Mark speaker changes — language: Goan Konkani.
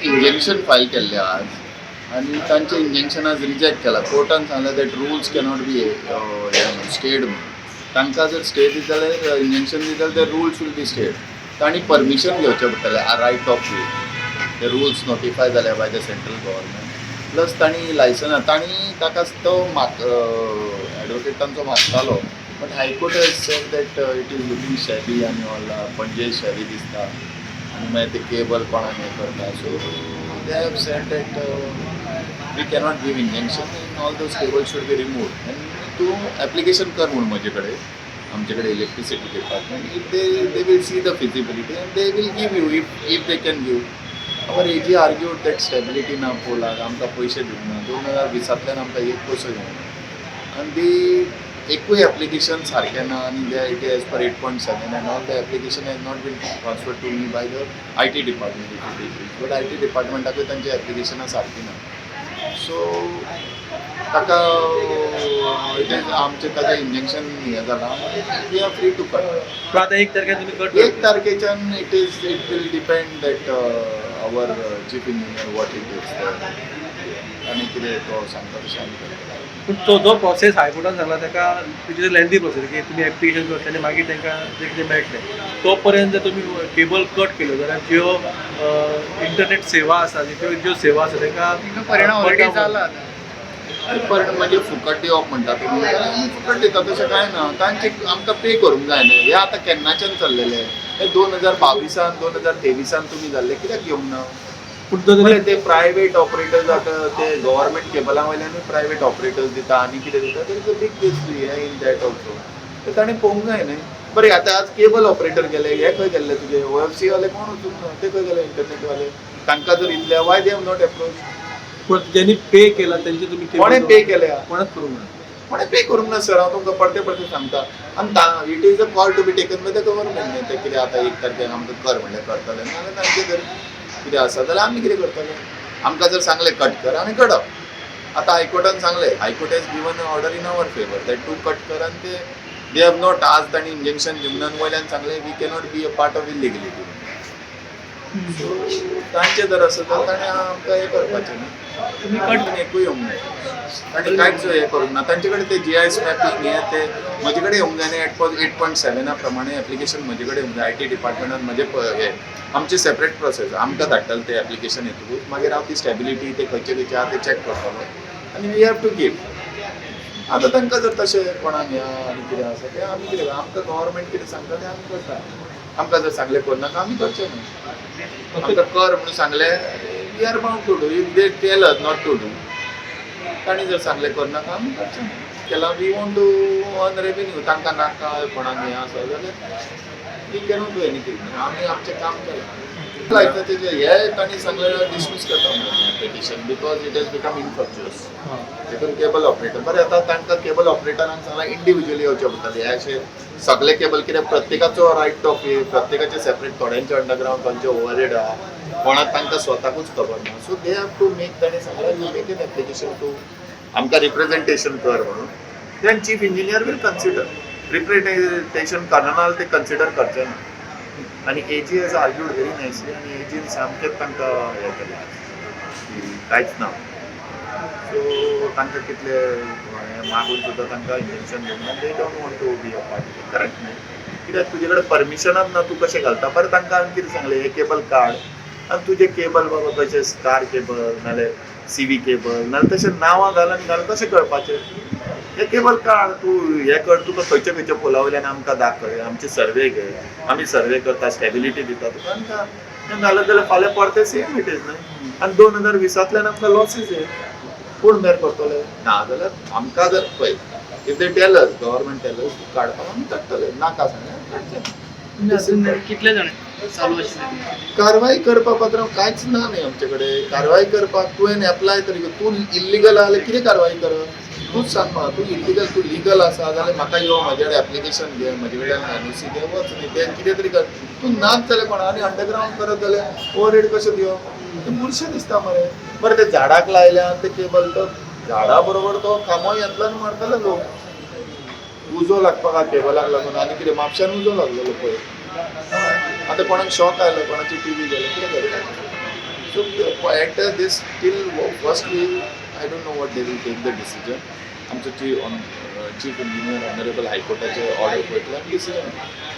Speaker 1: इंजंक्शन फायल केल्लें आज आनी तांचें इंजंक्शन आज रिजेक्ट केलां. कोर्टान सांगलें that rules cannot be stayed म्हणून. तांकां जर स्टे दित जाल्यार, इंजंक्शन दित जाल्यार ते रुल्स will be stayed. तांणी परमिशन घेवचें पडटलें, रायट ऑफ वे. ते रुल्स नोटिफाय जाल्या by the central government, plus तांणी लायसन्स तांणी ताका तो माग एडवोकेट तांचो मागतालो, but High Court has said that it is looking shabby आनी ऑल, पणजे शॅबी दिसता आनी मागीर ते केबल कोणाक हें करता. So they have said that we cannot give injunction in all those cable should be remove आनी तूं एप्लिकेशन कर म्हूण म्हजे कडेन, आमचे कडेन electricity department. If they will see the feasibility and they will give you if they can give. Our AG argued that stability ना पोलाक, आमकां पयशे दिवंक ना. 2020तल्यान आमकां एक पयसो येवंक ना आनी ती एकूय एप्लिकेशन सारकें ना आनी they it as per 8.7 and all the application has not been transfer to me by the IT department, if it is, but IT डिपार्टमेंटाकूय तांची एप्लिकेशनां सारकी ना. सो ताका it is आमचें ताजें इंजंक्शन हें जालां, we are free to cut.
Speaker 2: पण आता 1 तारखेर तुमी cut
Speaker 1: 1 तारखेच्यान it will depend that our chief engineer, what it is, आनी कितें तो सांगता तशें आमी करतले.
Speaker 2: पूण तो जो प्रोसेस हायकोर्टान सांगला ताका, it is a lengthy process की तुमी एप्लिकेशन करतले आनी मागीर तांकां जें कितें मेळटलें. तो पर्यंत जर तुमी केबल कट केल्यो जाल्यार ज्यो इंटरनेट सेवा आसा, ज्यो सेवा आसा तांकां
Speaker 3: परिणाम ऑलरेडी जाला आतां.
Speaker 1: पण म्हणजे फुकट दिवप म्हणटा तुमी जाल्यार आमी फुकट दिता, तशें कांय ना. तांचे आमकां पे करूंक जाय न्ही. हें आतां केन्नाच्यान चल्लेलें हें? 2022an, 2023an तुमी जाल्ले कित्याक घेवंक ना?
Speaker 2: पूण जर
Speaker 1: बरें, ते प्रायवेट ऑपरेटर्स आतां ते गव्हर्मेंट केबला वयल्यानूय प्रायवेट ऑपरेटर्स दिता आनी कितें दिता. There is a big this हें इन that also. ते ताणें पळोवंक जाय न्ही. बरें, आतां आज केबल ऑपरेटर गेले, हे खंय गेल्ले तुजे ओएफसी वाले? कोण वचूंक ना. ते खंय गेले इंटरनेट वाले? तांकां जर इतले, why they have not approach?
Speaker 2: पूण ज्यांनी पे केला तेंचे तुमी cable
Speaker 1: कोणें पे केल्या?
Speaker 2: कोणाच करूंक ना.
Speaker 1: कोणें पे करूंक ना सर, हांव तुमकां परते परते सांगता. आनी it is a call to be taken by the government न्ही. ते कितें आतां 1 तारखेक आमकां कर म्हणल्यार करतले? नाजाल्यार तांचे जर कितें आसा जाल्यार आमी कितें करतले? आमकां जर सांगलें कट कर, आमी करप. आतां हायकोर्टान सांगलें, High Court has given order in our favour that to cut कर आनी ते they have not. आज तांणी इंजंक्शन दिवंक ना आनी वयल्यान सांगलें we cannot be a part of illegality. So तांचें जर आसत जाल्यार ताणें आमकां हें करपाचें न्ही.
Speaker 3: तुमी कट
Speaker 1: एकूय येवंक ना, तांणी कांयच हें करूंक ना. तांचे कडेन ते जीआयएस मॅपिंग हें ते म्हजे कडेन येवंक जाय न्ही. 8.7 प्रमाणे एप्लिकेशन म्हजे कडेन येवंक जाय. IT डिपार्टमेंटान म्हजे हे आमचे सेपरेट प्रोसेस, आमकां धाडटले ते एप्लिकेशन येतकूच मागीर हांव ती स्टेबिलिटी ते खंयचे खंयचे आहा ते चॅक करतलो आनी we have to give. आतां तांकां जर तशें कोणाक ह्या आनी कितें आसा तें आमी कितें, आमकां गव्हर्मेंट कितें सांगता तें आमी करता. आमकां जर सांगलें करनाका, आमी करचें न्हय. आमकां कर म्हणून सांगलें, we are bound to do. If they tell us not to do, तांणी जर सांगलें करनाका, आमी करचें न्हय. केला, we want to earn revenue. तांकां नाका, कोणाक हें आसा जाल्यार we cannot do anything. आमी आमचें काम केलां. लायता तेजें हे तांणी सांगलें डिसमीस करता म्हणून petition because it has become infructuous. तितून केबल ऑपरेटर, बरें, आतां तांकां केबल ऑपरेटरांक सांगलां इंडिविज्युअली येवचें पडटलें. हे अशें सगळे केबल कित्याक, प्रत्येकाचो रायट ऑफ वे, प्रत्येकाचे सेपरेट, थोड्यांचे अंडरग्रावंड, खंयचे ओवरहेड आहा, कोणाक तांकां स्वताकूच खबर ना. So they have to make, तांणी सांगलां you make an application to आमकां रिप्रेझेंटेशन कर म्हणून, then chief engineer will consider. Representation करना जाल्यार ते कन्सिडर करचे ना. आनी AG has argued very nicely आनी एजीन सामकेंच तांकां हें केलें की कांयच ना. सो तांकां कितले हें मागून सुद्दां तांकां इंजंक्शन दिवंक ना. They don't want to be a part, correct न्ही? कित्याक तुजे कडेन परमिशनच ना, तूं कशें घालता? बरें, तांकां हांवें कितें सांगलें, हे केबल काड आनी तुजें केबल बाबा कशें स्टार केबल नाल्यार सीवी केबल नाल्यार तशें नांवां घाल आनी घाल, कशें कळपाचें? हे केबल काड, तूं हें कर, तुका खंयच्या खंयच्या पोला वयल्यान आमकां दाखय, आमचे सर्वे घे, आमी सर्वे करता, स्टेबिलिटी दिता तुका. आनी घालत जाल्यार फाल्यां परतें same it is न्हय. आनी 2020तल्यान आमकां लॉसीस हे कोण बेर करतले? ना जाल्यार आमकां जर पळय, if they tell us, government tell us काडपाक, आमी काडटले. नाका सांगलें, काडचें.
Speaker 3: अजून कितले जाण चालू आशिल्ले?
Speaker 1: कारवाई करपा पात्रांव, कांयच ना न्ही आमचे कडेन कारवाई करपाक. तुवें एप्लाय तरी, तूं इल्लिगल आहा जाल्यार कितें कारवाई करप? तूंच सांग म्हाका. तूं इल्लिगल, तूं लिगल आसा जाल्यार म्हाका यो, म्हजे कडेन एप्लिकेशन घे, म्हजे कडल्यान एनओसी घे, वच न्ही तें कितें तरी कर. तूं नाच जाल्यार कोणा आनी अंडरग्रावंड करत जाल्यार ओवरहेड कशें दिवप? तें बुरशें दिसता मरे. बरें, ते झाडाक लायल्या आनी ते केबल तो झाडा बरोबर तो खांबो येतलो आनी मारतले लोक. उजो लागपाक आहा केबलाक लागून आनी कितें, म्हापश्यान उजो लागलेलो पळय. आतां कोणाक शॉक आयलो, कोणाची टीव्ही गेले, कितें करता? So at this till first we, I don't know what they will take the decision. आमचो चीफ इंजिनियर ऑनरेबल हायकोर्टाचे ऑर्डर पळयतले आनी डिसिजन.